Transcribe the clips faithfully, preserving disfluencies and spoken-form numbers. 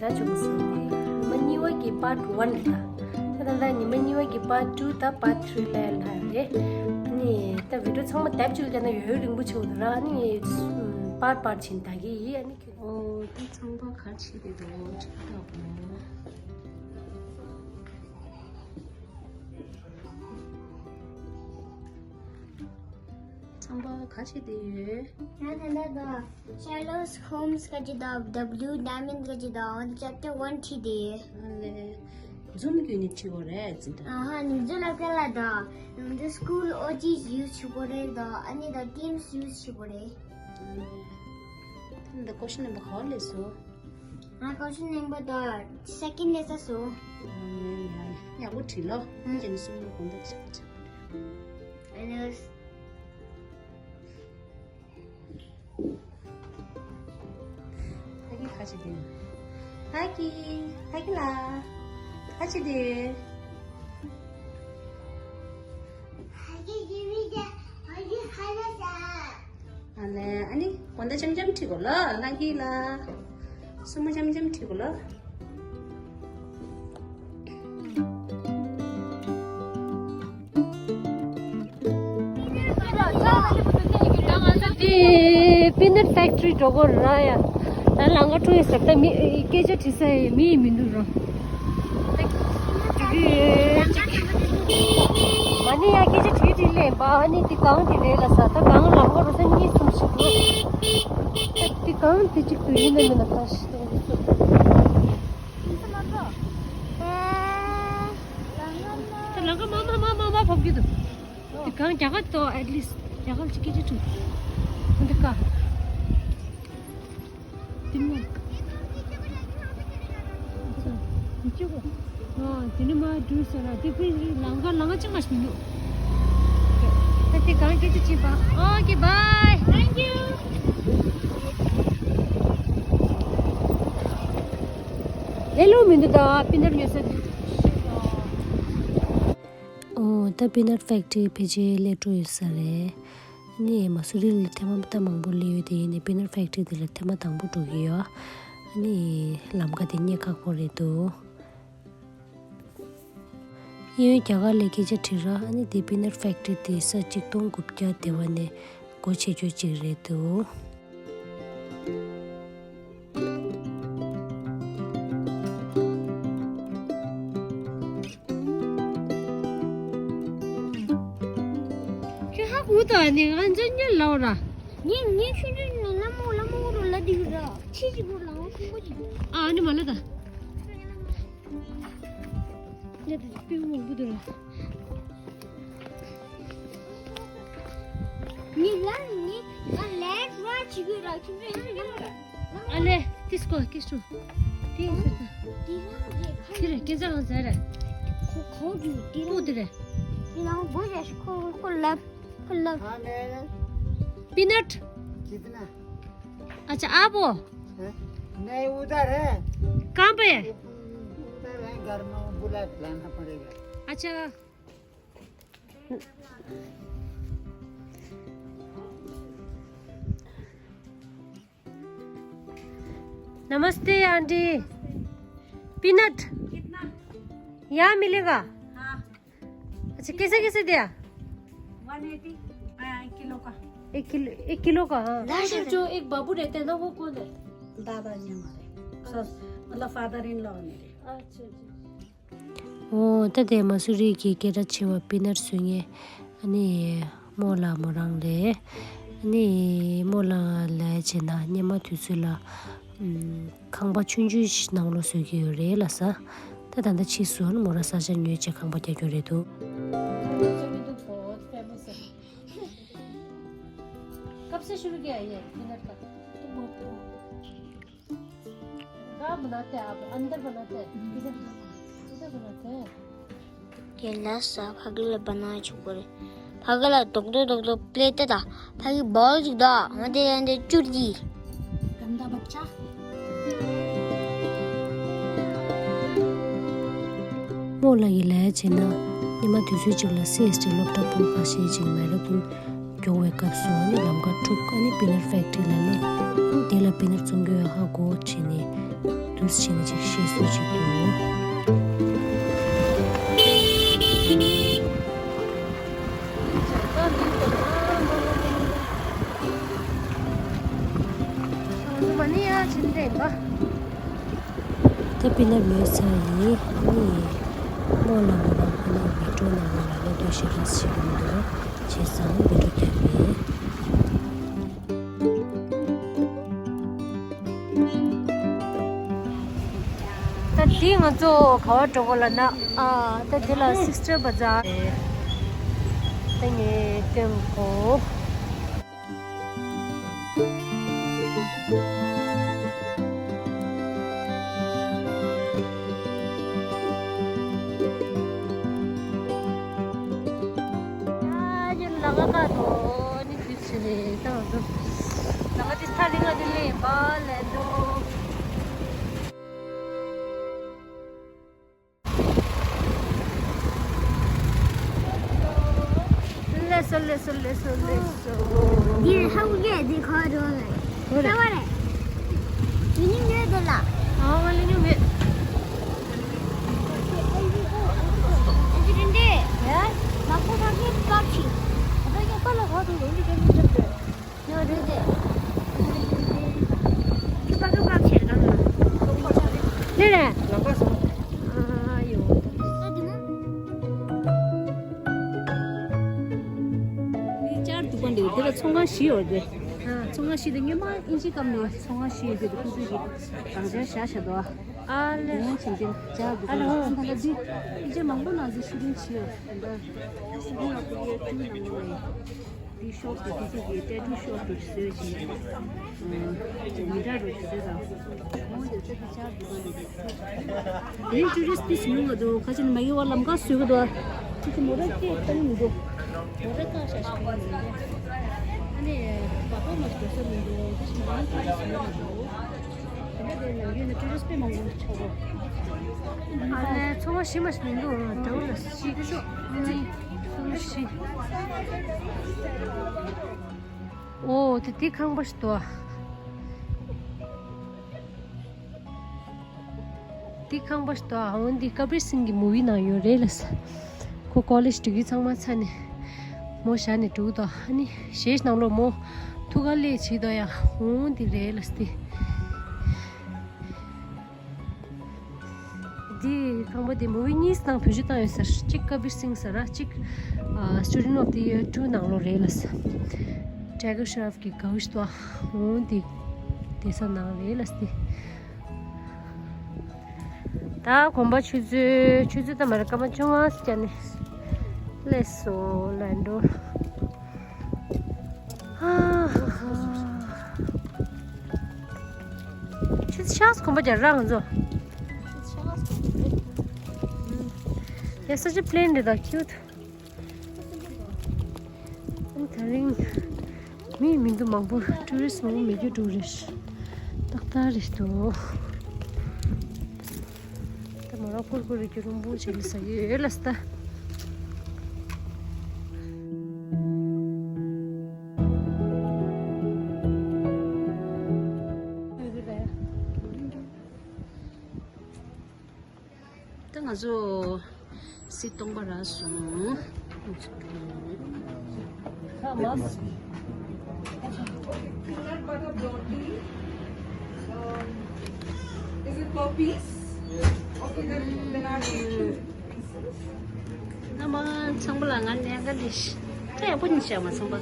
ད་བྱུང་སོང་། ཉི་མ་གཉིས་པ་གི་part one་རེད་ད། ད་ད་ད་ཉི་མ་གཉིས་པ་གི་part two་ད་part three་ལ་ལྷག་རེད། ཨ་ནི་ད་བི་ཌི་ཡོ་ཚང་མ་ལྡབ་གཅིག་ལ་བརྒྱབ་ན་ཡུན་རིང་པོ་ཆགས་འདུག་ར། ཨ་ནི་part part་བྱས་ནས་ལྟ་གི་ཡིན། ཨ་ནི་ཁྱོད། ཨོ་ད་ཚང་པ་ག་རེ་བྱེད་བསྡད་འདུག་ཅིག་ལྟ་དགོས། ཚང་པ་ག་རེ་བྱེད་བསྡད་ཡོད། ང་ད་ལྟ་དང་Sherlock Holmes་ག་ཅིག་དང་The Blue Diamond་ག་ཅིག་དང་chapter one་ཁྲིད་དེ། ཨ་ལས། Zoom་བརྒྱུད་ནས་ཁྲིད་དགོས་རེད་ཟེར་ད། ཨ་ཧ་ནི་Zoom་ལ་སྐད་ལ་དང་། འདི་school O Gs་use་བྱེད་དགོས་རེད་དང་། ཨ་ནི་དང་Teams་use་བྱེད་དགོས་རེད། ཨ་ལས། ད་ལྟ་question་number་ག་པར་སླེབས་སོང་། ང་question་number་དང་second་སླེབས་ཚར་སོང་། ཨ་ལས་ཡ་ཡ། ཡག་པོ་ཁྲིད་ལོ། ཨ་ནི་ཅན་གསུམ་ལ་དགོངས་དག་ཆེ་བ་ཆེ། ཨ་ནི། ཧ་གི་ཁ་ཅིག་དེ། ཧ་གི། ཧ་གི་ལ། ཁ་ཅིག་དེ། ཧ་གི་གི་མི་དེ། ཧ་གི་ཧ་ལ་ས། ཨ་ལས། ཨ་ནི་དགོང་དག་འཆམ་འཆམ་ཁྲིད་དགོས་ལ། ལྷ་སྐྱིད་ལ། སྲུ་མོ་འཆམ་འཆམ་ཁྲིད་དགོས་ལ། ད་ང་ཚོ་དེ་peanut factory་འགྲོ་དགོས་ར་ཡ། ད་ལམ་ཁ་འགྲོ་ཡི་ཟེར་ད་མི་སྐད་ཆ་དྲི་ས་ཡི་མི་ཡི་མི་འདུག་ར། མ་ནི་ཡ་སྐད་ཆ་དྲིས་དྲིས་ལས་པ་ཨ་ནི་དེ་གང་དེ་རེད་ལ་ས། ད་གང་ལམ་ཁ་རུ་ས་གཉིས་གསུམ་ཞིག་འདུག་ད་དེ་གང་དེ་གཅིག་ཏུ་ཡིན་ན་མིན་ན་ཁ་ཞིག་འདུག་ད་ལམ་ཁ་མ་མ་མ་མ་མ་བབས་ཀྱི་འདུག་དེ་གང་རྒྱ་གར་དོ་at least་རྒྱ་གར་གཅིག་སྐད་ཆ་དྲིས། འདི་ཀ་དེ་མོ། ཨ་དེ་ནི་མ་འགྲུལ་ཟེར་ན་དེ་ཕི་ལང་ཀ་ལང་ཀ་ཅང་མ་ཤི་མི་འདུག་ད་དེ་གང་སྐད་ཆ་ཅི་པ། Okay, bye. Thank you. ལེ་ལོ་མི་འདུག་ད་པི་ནར་ཉོ་ས་དེ། ཨོ་ད་peanut factory་ཕལ་ཆེར་སླེབས་འགྲོ་ཡོད་ས་རེད། ཨ་ནི་མ་སུ་རི་ལ་ཐེངས་མ་ད་མང་པོ་སླེབས་ཡོད་དེ་ཡིན་ནའི་peanut factory་དེ་ལ་ཐེངས་མ་དང་པོ་འགྲོ་གི་ཡོད། ཨ་ནི་ལམ་ཁ་དེ་རྙེད་ཁག་པོ་རེད་འདུག་གཡས་གཡོན་རྒྱ་གར་ལ་སྐད་ཆ་དྲིས་ར། ཨ་ནི་དེ་peanut factory་དེ་ས་གཅིག་སྟོང་དགུ་བརྒྱ་དེ་བ་ནས་སྒོ་ཕྱེ་རྒྱུ་གཅིག་རེད་འདུག་ཁྱོད་ཧ་གོ་ད་ནི་ང་ཚོ་ཉལ་ལའོ་ར། ངས་ངས་ཁྱོད་ཚོ་ལ་མོ་ལ་མོ་རུ་ལ་དེ་ཡོད་ར། ཁྱི་ཅིག་གོ་ལ་ང་ཁྱི་མོ་ཅིག་ཨ་ནི་མ་ལ་ད། ཁྱོད་ཚོ་ལ་མོ་རུ་ལ་དེ་ཡོད་ར། ཉི་ལ་ཉི་ང་ལས་ར་ཅིག་ཡོད་ར། ཁྱོད་ཚོ་ཡང་ཡོད་ར། ཨ་ལེ། དེ་སྐོར་སྐད་ཤོད། དེ་ཡིན་ཟེར་ད། དེ་ར་རེད། དེ་རེད། སྐད་ཆ་ཧང་ཟེར་རེད། ཁོ་ཁོ་རྒྱུ་དེ་ར། ཁོ་དེ་རེད། དེ་ནང་སྒོ་རྒྱག་ཤིག་ཁོ་ཁོ་ལབ། ཁོ་ལབ། हाँ, मैं peanut। कितना? अच्छा, आप हो? हैं? नहीं, उधर है। कहाँ पे है? उधर है, घर में बुला के लाना पड़ेगा। अच्छा। नमस्ते आंटी। पीनट। कितना? यहाँ मिलेगा? हाँ। अच्छा, कैसे कैसे दिया? One eighty. हाँ, एक किलो का। एक किलो, एक किलो का, हाँ। दादा। जो एक बाबू रहते हैं ना, वो कौन है? दादाजी हमारे। सस-, मतलब फादर इन लॉ मेरे। अच्छा, अच्छा। ཨོ་ད་དེ་མ་སུ་རི་གི་སྐད་གྲགས་ཆེ་བ་པི་ནཊ་བཟོ་མཁན་ཨ་ནི་རྨོ་ལགས་མོ་རང་རེད། ཨ་ནི་རྨོ་ལགས་ལ་བྱས་ན་སྔོན་མ་དུས་ཚོད་ལ་ཨམ་ཁང་པ་ཆུང་ཆུང་ཞིག་ནང་ལོགས་བཟོ་གི་ཡོད་རེད་ལབ་ས། ད་ད་ལྟ་ཕྱིས་སུ་ཨ་ནི་མོ་རང་ས་ཆ་ཉོས་བྱས་ཁང་པ་རྒྱག་གི་ཡོད་རེད་འདུག कब से शुरू किया है ये पीनट का? कहाँ बनाते हैं आप? अंदर बनाते हैं? किधर, किधर बनाते हैं? ये लास्ट सा भागला बना चुका है। भागला टोक टोक टोक टोक प्लेट था। भागी बहुत दा मते अंदर चुट गई। गंदा बच्चा। རྨོ་ལགས་ཀྱིས་ལབ་ཡ་བྱས་ན་སྔོན་མ་དུས་ཚོད་ཅིག་ལ་སི་ཨེས་ཊི་སློབ་གྲྭ་སྤོ་ཁ་ཤས་ཅིག་མེ་ར་ཐོན་ མགྱོགས་པའི་སྐབས་སུ་ཨ་ནི་ལམ་ཁ་དཀྲུག་ཨ་ནི་པི་ནཊ་ཕེག་ཊི་རི་ལ་སླེབས། ཨ་ནི་དེ་ལ་པི་ནཊ་བཙོང་མཁན་ཡོད་ཧ་གོ་བྱས་ནས་དུས་བྱས་ནས་ཅིག་ཤེས་སྲོལ་ཅིག་འདུག་ད་པི་ནཊ་ཉོས་ཚར་ཡིན། ཨ་ནི་རྨོ་ལགས་ང་རང་ཨ་ནི་མེ་ཊྲོ་ནང་ལ་སླེབས་དུས་ཞེ་དྲག་བྱེད་ཀྱི་མི་འདུག་བྱས་ཙང་མེ་ཊྲོ་བརྒྱབ་པས། ད་འདི་ང་ཚོ་ག་པར་འགྲོ་གི་ལབ་ན། ཨ། ད་འདི་ལ་སིག་སི་ཊར་བ་ཛར་རེད། ད་ངས་སྟོན་གོ། ཨ་ཡིན་ལ་ང་ཀ་དོ་ནི་ཁྱི་ཆེ་རེད་ད་དོ། ལ་ང་ཏི་ཐ་ལི་ང་ཏི་ལེ་བ་ལེ་དོ། ལེ་སོ་ལེ་སོ་ལེ་སོ་ལེ་སོ། འདི་ཧ་གོ་གི་འདི་ག་པར་འགྲོ་ལེ། ཧོ་རེ། ལྟ་བ་རེད། ཡིན་ཉིན་ཡོད་དེ་ལ། ཨ་ང་ལེ་ཉུང་མེད། ཨ་ཅི་རིན་དེ། ཡ། ནག་པོ་ཐག་གི་པག་ཆི། ཨ་ད་ཡ་པ་ལ་ག་དུ་ཡོང་གི་ཡོང་གི་ཡོང་གི། ཡོད་རེད་དེ། ཁྱི་པ་ཁྱི་པ་ཆེར་གང་ལ། ལེ་རེད། ལག་པ་སོང་། ཨ་ཡོ། ཨ་དེ་མོ། ནི་ཅར་འདུག་པ་འདི་དེ་ལ་ཚོང་ཁང་བཞི་ཡོད་རེད། ཨ་ཚོང་ཁང་བཞི་དེ་སྔོན་མ་ཨིན་ཇི་སྐམ་ནས་ཚོང་ཁང་བཞི་ཡོད་རེད་དེ་ཁོ་ཚོས་ཀྱི་གང་ཅར་བཞག་བཞག་འདུག་ཨ་ལེ། ངོ་ཆེན་ཆེན་ཅར་འདུག་ཨ་ལེ་ཧོ། ད་ལྟ་འདི་ཨིན་ཇི་མང་པོ་ནང་ཚོ་ཤུ་ཏིང་བྱས་ཡོད་ད། ཤུ་ཏིང་ལ་ཁོ་ཡོད་ཀྱི་ནང་ལ་ཡོད། དེའི་ཤོག་དེ་དེ་ཚོ་གི་ཏེ་ཊུ་ཤོག་ཏུ་བཟོས་བྱས། མི་འདྲ་རུ་བཟོས་དང་། ཁོང་དེ་ཚོ་གི་ཆར་དུ་བ་འདུག་དེ་ཊུ་རི་སི་ཊི་ཉུང་བ་འདུག་ཁ་ཅིག་མ་ཡོང་བ་ལམ་ཁ་བཟོས་གི་འདུག་ཁ་ཅིག་མོ་ར་སྐད་གཏོང་མི་འདུག་མོ་ར་ཁ་ཤ་ཤ་གི་མི་འདུག་ཨ་ནི་བ་ཕོ་མ་ཞིག་བཟོ་མི་འདུག་ཁ་ཅིག་མ་ཡོང་ཏུ་རི་སི་ཊི་ཉུང་བ་འདུག་དེ་འདྲ་དེ་ནང་ཡོད་ན་ཊུ་རི་སི་ཊི་དཔེ་མང་པོ་ཆགས་འགྲོ། ཨ་ལེ་ཚོང་པ་ཞིག་མ་ཞིག་མི་འདུག་འདྲ་བོ་ལ་ཞིག་ཤོག་ཚོང་པ་ཞིག་ཨོ་དེ་དེ་ཁང་པ་ཞིག་འདུག་དེ་ཁང་པ་ཞིག་འདུག་འོ་འདི་ཀ་བིར་སིང་གི་མུ་བི་ནང་ཡོད་རེད་ལ་ས། ཁོ་ཀོ་ལེཇ་ཌི་གི་ཚང་མ་ཚར་ནས་མོ་བཞག་ནས་འགྲོ་གི་འདུག་ཨ་ནི་གཞས་ནང་ལོགས་མོ་ཐུག་ག་ལས་བྱེད་དོ་ཡ། འོ་འདི་རེད་ལ་སྟེ། འདི་ཁང་པ་འདི་མུ་བི་གཉིས་ནང་བེད་སྤྱོད་བཏང་ཡོད་ཟེར། གཅིག་ཀ་བིར་སིང་ཟེར་ར་གཅིག་ཨ་Student of the Year two ནང་ལོགས་རེད་ལ་ས། ཊའི་གར་ཤོ་རཕ་གི་གའུ་ཤི་དོ། འོ་འདི་བསྡད་ས་ནང་རེད་ལ་སྟེ། ད་དགོན་པ་ཆུ་ཚོད་ཆུ་ཚོད་ད་མ་རེད་སྐར་མ་བཅོ་ལྔ་ཙམ་ནས་སླེབས་སོང་ལ་འགྲོ། ཧ་ཧ་ཧ། ཆུ་ཚོད་ཤག་དགོན་པ་རྒྱ་རང་ཚོ། Yes, such a plain day, though. Cute. ད་རིང་མི་མི་འདུག་མང་པོ་ཊུ་རི་སི་མང་པོ་མེད་རྒྱུ་འགྲོ་རེད། ཏག་ཏག་རེད་འདུག་ད་མོ་རང་ཀུར་ཀུར་རེད་རྒྱུ་རུང་པོ་བྱེད་ལ་ཟ་གི་ཡོད་ལ་ས། ད་ང་ཚོ་སི་སྟོང་པ་རག་སོང་། Peanut butter blondie. Um, is it per piece? Okay, then, then I take two pieces. ཨ་མ་ཚང་པ་ལ་ང་ནས་ག་ལེ་ཤི། ད་ཡག་པོ་ཉིད་བྱ་མ་ཚང་པ།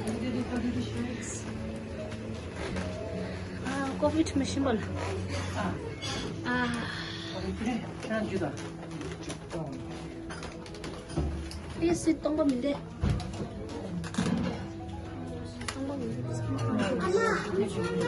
ཨ་ཀོ་ཕི་མི་ཤིན་པ་ལ། ཨ། ཨེ་སི་སྟོང་པ་མི་འདེ། སྟོང་པ་མི་འདེ། ཨ་མ།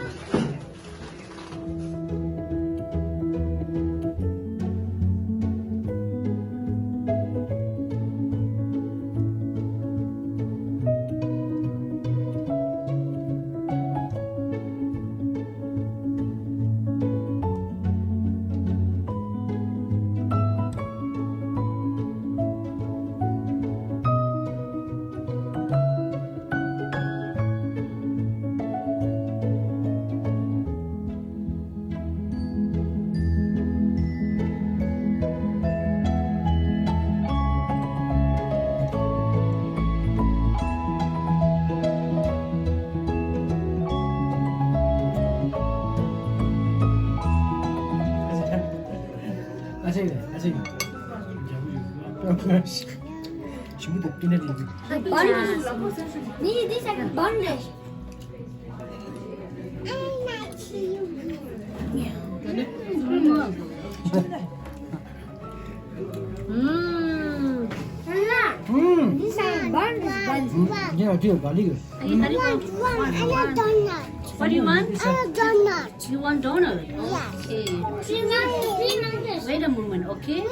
ཞིམ་པོ་འདུག peanut ལ། Bun is, this is like a bun dish. Mm. Mm. This is bun dish, bun. Yeah, I do. Garlic. What do you want? You want donut? Yes. Okay. She wants the peanut dish. Wait a moment, okay?